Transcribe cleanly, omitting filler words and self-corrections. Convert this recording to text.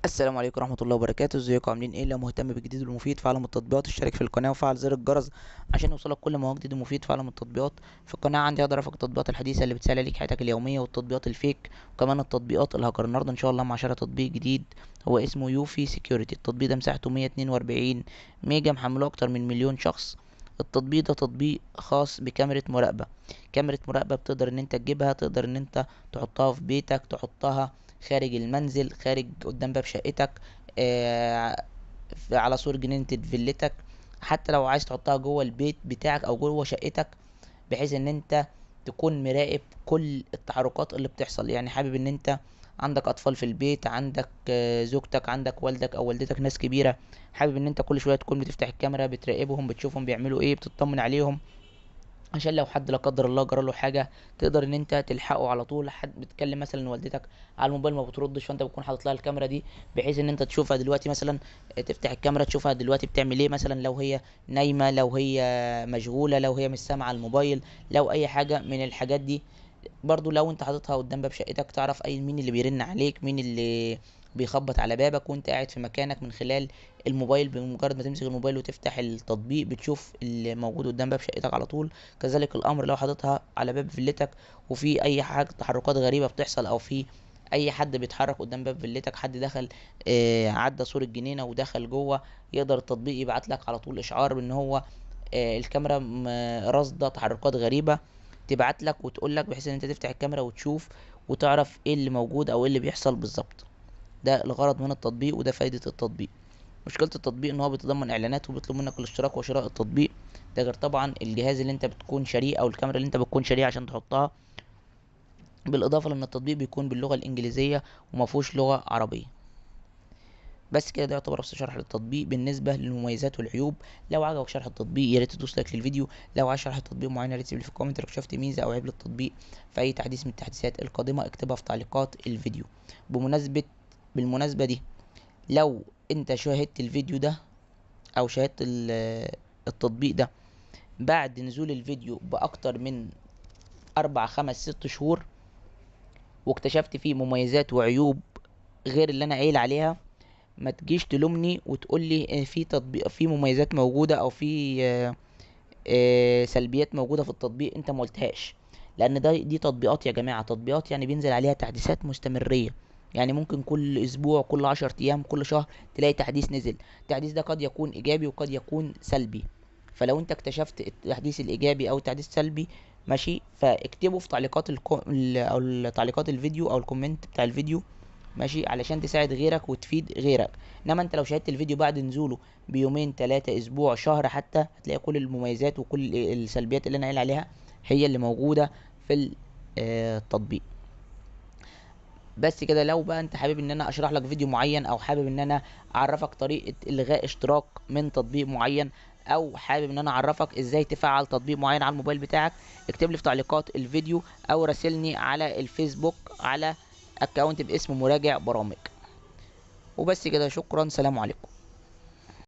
السلام عليكم ورحمة الله وبركاته. ازيكم عاملين ايه؟ لو مهتم بالجديد والمفيد في عالم التطبيقات اشترك في القناة وفعل زر الجرس عشان يوصلك كل ما هو جديد ومفيد في عالم التطبيقات. في القناة عندي هقدر ارفق التطبيقات الحديثة اللي بتسهل عليك حياتك اليومية والتطبيقات ال fake وكمان التطبيقات الهاكر. النهارده ان شاء الله مع شرح تطبيق جديد هو اسمه Eufy Security. التطبيق ده مساحته 142 ميجا، محمله اكتر من مليون شخص. التطبيق ده تطبيق خاص بكاميرا مراقبة، كاميرا مراقبة بتقدر ان انت تجيبها، تقدر ان انت تحطها في بيتك، تحطها خارج المنزل، خارج قدام باب شقتك، على سور جنينة فيلتك، حتى لو عايز تحطها جوه البيت بتاعك او جوه شقتك، بحيث ان انت تكون مراقب كل التحركات اللي بتحصل. حابب ان انت عندك اطفال في البيت، عندك زوجتك، عندك والدك او والدتك، ناس كبيرة، حابب ان انت كل شوية تكون بتفتح الكاميرا بتراقبهم، بتشوفهم بيعملوا ايه، بتطمن عليهم، عشان لو حد لا قدر الله جرى له حاجة تقدر ان انت تلحقه على طول. حد بتكلم مثلا والدتك على الموبايل ما بتردش، فانت بتكون حاطط لها الكاميرا دي بحيث ان انت تشوفها دلوقتي، مثلا تفتح الكاميرا تشوفها دلوقتي بتعمل ايه، مثلا لو هي نايمة، لو هي مشغولة، لو هي مش سامعه الموبايل، لو اي حاجة من الحاجات دي. برضو لو انت حاططها قدام باب شقتك تعرف اي مين اللي بيرن عليك، مين اللي بيخبط على بابك وانت قاعد في مكانك من خلال الموبايل. بمجرد ما تمسك الموبايل وتفتح التطبيق بتشوف اللي موجود قدام باب شقتك على طول. كذلك الامر لو حاططها على باب فيلتك وفي اي حاجة تحركات غريبة بتحصل، او في اي حد بيتحرك قدام باب فيلتك، حد دخل، عدى سور الجنينة ودخل جوه، يقدر التطبيق يبعت لك على طول اشعار بان هو، الكاميرا راصده تحركات غريبة، تبعت لك وتقول لك، بحيث ان انت تفتح الكاميرا وتشوف وتعرف ايه اللي موجود او ايه اللي بيحصل بالظبط. ده الغرض من التطبيق وده فايدة التطبيق. مشكلة التطبيق ان هو بيتضمن اعلانات وبيطلب منك الاشتراك وشراء التطبيق، ده غير طبعا الجهاز اللي انت بتكون شاريه او الكاميرا اللي انت بتكون شاريها عشان تحطها، بالاضافة لان التطبيق بيكون باللغة الانجليزية وما فيهوش لغة عربية. بس كده ده يعتبر ابسط شرح للتطبيق بالنسبة للمميزات والعيوب. لو عجبك شرح التطبيق يا ريت تدوس like للفيديو، لو عايز شرح تطبيق معين يا ريت تسيب لي في ال comment، لو شفت ميزة او عيب للتطبيق في اي تحديث من التحديثات القادمة اكتبها في تعليقات الفيديو. بالمناسبة دي لو انت شاهدت الفيديو ده او شاهدت التطبيق ده بعد نزول الفيديو باكتر من 4 5 6 شهور واكتشفت فيه مميزات وعيوب غير اللي انا قايل عليها، ما تجيش تلومني وتقول لي في تطبيق في مميزات موجودة او في سلبيات موجودة في التطبيق انت ما قلتهاش، لان دي تطبيقات يا جماعة، تطبيقات يعني بينزل عليها تحديثات مستمرية، يعني ممكن كل اسبوع، كل 10 ايام، كل شهر تلاقي تحديث نزل. التحديث ده قد يكون ايجابي وقد يكون سلبي، فلو انت اكتشفت التحديث الايجابي او التحديث السلبي ماشي، فاكتبه في تعليقات او تعليقات الفيديو او ال comment بتاع الفيديو ماشي، علشان تساعد غيرك وتفيد غيرك. انما انت لو شاهدت الفيديو بعد نزوله بيومين 3 اسبوع شهر حتى، هتلاقي كل المميزات وكل السلبيات اللي انا قايل عليها هي اللي موجودة في التطبيق. بس كده. لو بقى انت حابب ان انا اشرح لك فيديو معين، او حابب ان انا اعرفك طريقة الغاء اشتراك من تطبيق معين، او حابب ان انا اعرفك ازاي تفعل تطبيق معين على الموبايل بتاعك، اكتب لي في تعليقات الفيديو او راسلني على الفيسبوك على اكونت باسم مراجع برامج. وبس كده، شكرا، سلام عليكم.